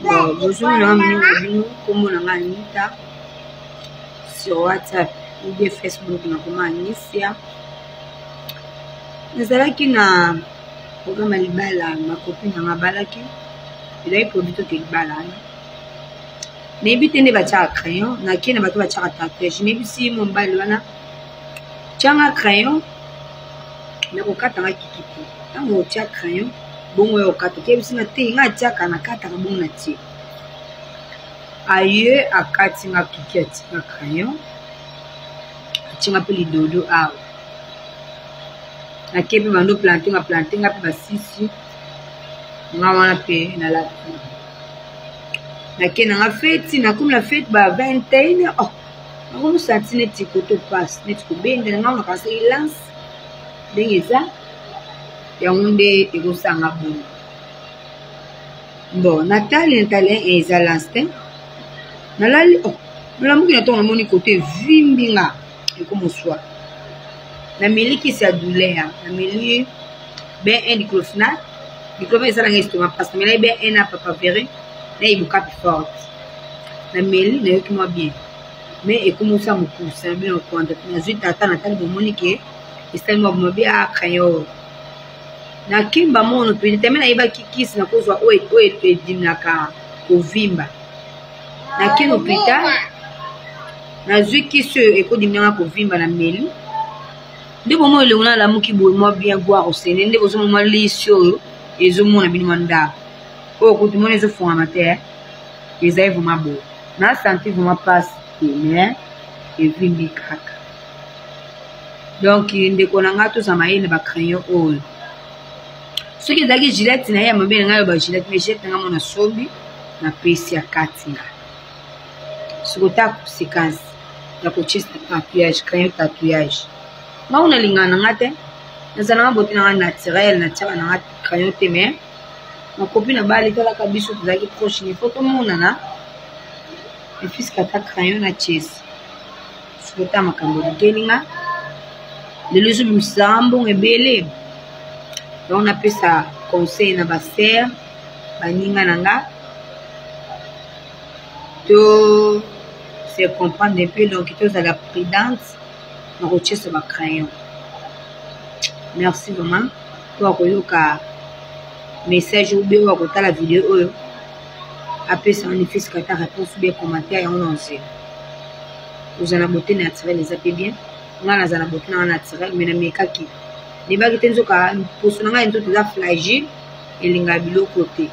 Bon, bonjour na bino bino kombo na ngai Anita sur WhatsApp ou bien Facebook na koma Anisia. Nazalaki na programme ya libala ma copine na ngai abalaki ezalaki produit toke libala wana nayebi te nde batiaka crayon nake na bato batiaka tatouage nayebisi mobali wana tyanga crayon nakokata nga kiki te ntango otya crayon bongo ya okata okebisi nga te nga atiaka nakataka bongo na tie aye akati nga kiki atie nga crayon atie nga mpe lidodo awa nake mpe bando plante nga plante nga mpe basisi nga wana mpe nalati nake na nga feti nakomi na feti ba 21 oh nakomi santi neti koto pasi neti kobenda nga nakanisa elance ndenge eza yango nde ekosanga bongo bon natali natali eh, eza lance te nalali oh, nalamuki na ntongo namoni kote evimbi nga ekomoswa nameli kisi ya douleur nameli B1 diclofenac diclofenac esalanga estomac parce que namelaki B1 na papavere na ibukapi forte nameli nayoki mwa bien mais ekomisa mokuse na bino kwanda nazwi tata natali bomoni ke esali mwa mabe a crayon oyo nakimba mono mpenza teme nayebaki kisi nakozwa oyo edimnaka kovimba nakei na hôpital nazwi kisi oyo ekodimnanga kovimba na meli nde bomoi elongo nalamuki boye mwa bien gwar osene nde bozomona mwa lisi oyo ezomona bino mwa ndako oyo kutu mona ezofungama te eh. Ezali vraiment boye na senti vraiment pasi te mais evimbi kaka donc ndeko na ngai tozala mayele na bacrayon oyo soki ezalaki gilette na ye ya mabe na ngai oyo bagilette mais gilette na ngai mona sombi napesi ya kati nga soki ota conséquence ya kotiesa tatouage crayon tatouage ngai oyo nalingaka na ngai te nazala nga bote na ngai naturel natiaka na ngai crayon te mais Ma copine abali talaka biso tozalaki proche il faut tomonana efiske ata crayon na chase sokota makambo elukeli nga lelo ezobimisaka mbongo ebele donc napesa conseil na basere baninga na nga to se comprendre un peu donc tozala prudente na kotiesa bacrayon merci vraiment to akoyoka message ou bien oyo akotala video oyo apesa nga nefiske ata réponse ou bien commentaire yango na nzela kozala na beauté naturelle eza mpe bien ngai nazala na beauté nanga naturelle mais namekaki nayebaki te nzoka poso na ngai nzoto eza flagile elingaka biloko te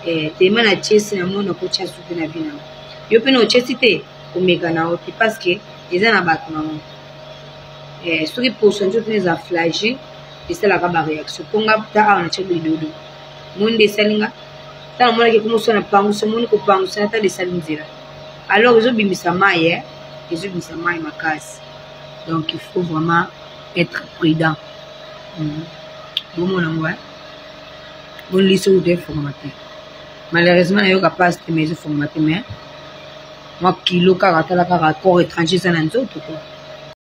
eh, tema na chesi na mona kotya suki na vie nanga yo mpe na ochesi te komeka na yo te parce que eza na bato nango eh, soki poso nzoto na eza flagile esalaka ba réaction mpo nga ta awa natya bidodo moni nde esali nga ntango namonaki ekomosa na pangusa omoni kopangusa na tala esali nzela alors ezobimisa mai eh? ezobimisa mai makasi donc il faut vraiment être prudent mm. bomona yango eh? boni liso kutu efongama te malheureusement nayoka mpasi te mais ezofongama te mais mwa kilo kaka tala kaka corps étranger eza na nzoto kua.